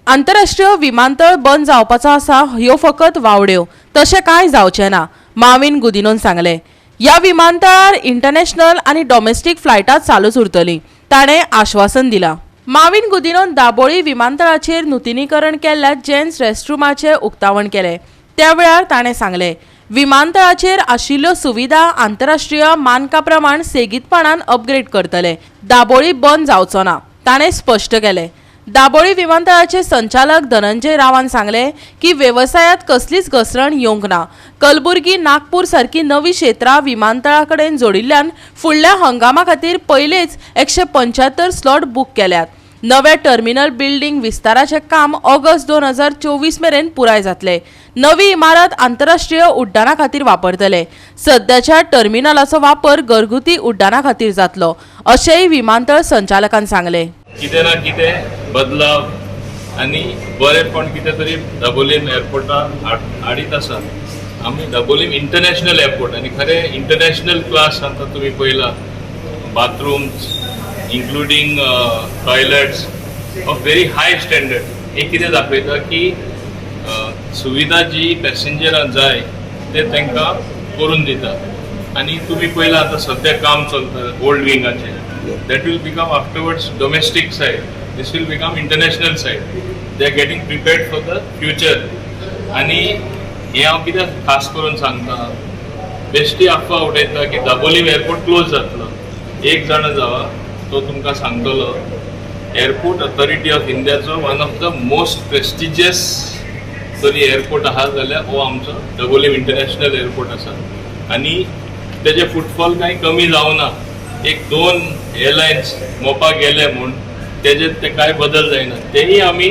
आंतरराष्ट्रीय विमानतळ बंद जावपाचो आसा ह्यो फकत वावड्यो, तशें कांय जावचें ना, माविन गुदिनोन सांगलें. ह्या विमानतळार इंटरनॅशनल आनी डॉमेस्टीक फ्लायटां चालूच उरतलीं, ताणें आश्वासन दिलां. माविन गुदिनोन दाबोळी विमानतळाचेर नुतनीकरण केल्ल्या जेन्ट्स रेस्टरुमाचें उक्तावण केलें. त्या वेळार ताणें सांगलें, विमानतळाचेर आशिल्ल्यो सुविधा आंतरराष्ट्रीय मानका प्रमाण सेगीतपणान अपग्रेड करतले. दाबोळी बंद जावचो ना, ताणें स्पश्ट केलें. दाबोळी विमानतळाचे संचालक धनंजय रावान सांगलें की वेवसायांत कसलीच घसरण येवंक ना. कलबुर्गी, नागपूर सारकी नवी क्षेत्रां विमानतळा कडेन जोडिल्ल्यान फुडल्या हंगामा खातीर पयलेच 175 स्लॉट बूक केल्यात. नव्या टर्मिनल बिल्डिंग विस्ताराचें काम ऑगस्ट 2024 मेरेन पुराय जातलें. नवी इमारत आंतरराष्ट्रीय उड्डाणा खातीर वापरतले. सद्याच्या टर्मिनलाचो वापर घरगुती उड्डाणा खातीर जातलो, अशेंय विमानतळ संचालकान सांगलें. कितें ना कितें बदलाव आनी बरेंपण कितें तरी दाबोलीम एअरपोर्टार हाडीत आसा आमी. दाबोलीम इंटरनॅशनल एअरपोर्ट आनी खरें इंटरनॅशनल क्लास आतां तुमी पळयला, bathrooms, including toilets of very high standard. हें कितें दाखयता की सुविधा जी पॅसेंजरांक जाय ते तांकां करून दिता. आनी तुमी पळयला, आतां सद्या काम चलता old विंगाचें. That will become afterwards domestic side. This will become international side. They are getting prepared for the future. आनी हें हांव कित्याक खास करून सांगता, बेश्टी अफवा उडयता की दाबोलीम एअरपोर्ट क्लोज जातलो. एक जाणा जावा, तो तुमकां सांगतलो, एअरपोर्ट अथॉरिटी ऑफ इंडियाचो one of the most prestigious तरी एअरपोर्ट आहा जाल्यार हो आमचो दाबोलीम इंटरनॅशनल एअरपोर्ट आसा. आनी तेजे फुटफॉल कांय कमी जावना. एक दोन एअरलायन्स मोपा गेले म्हूण तेजे ते कांय बदल जायना. तेही आमी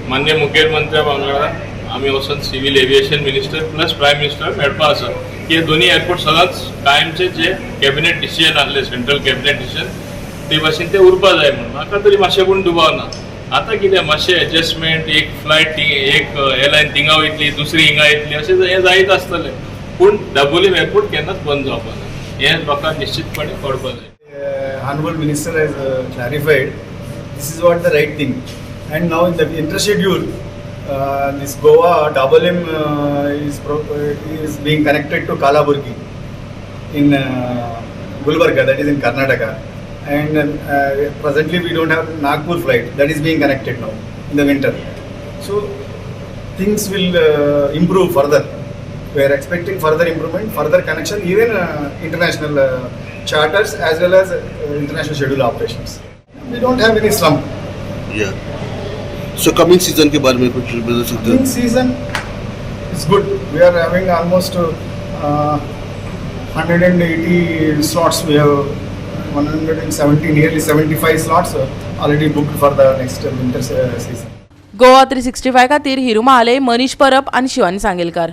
मान्य मुखेलमंत्र्या वांगडा आमी वचून civil aviation minister plus prime minister मेळपा आसा की हे दोन्ही एअरपोर्ट सदांच कायमचे जे कॅबिनेट डिसिजन आहले, सेंट्रल कॅबिनेट डिसिजन, ते भाशेन ते उरपा जाय म्हणून. म्हाका तरी मातशें पूण दुबाव ना. आतां कितें मातशें एडजस्टमेंट, एक फ्लायट, एक एअरलायन थिंगा वयतली, दुसरी हिंगा येतली, अशें हें जायत आसतलें. पूण दाबोलीम एअरपोर्ट केन्नाच बंद जावपा ना हें लोकांक निश्चितपणे कळपा जाय. Honorable Minister has clarified, this is what the right thing. And now in the winter schedule, this Goa Dabolim is being connected to Kalaburgi in Gulbarga, that is in Karnataka. And presently we don't have Nagpur flight, that is being connected now in the winter. So things will improve further. We are expecting further improvement, further connection, even international charters as well as international schedule operations. We don't have any slump. Yeah. So coming season K बारे में कुछ बता सकते Coming हो? Season is good. We are having almost 180 slots. We have 170, nearly 75 slots already booked for the next winter season. Goa 365 खातीर हिरू महाले, मनीष परब आनी शिवानी सांगेलकार.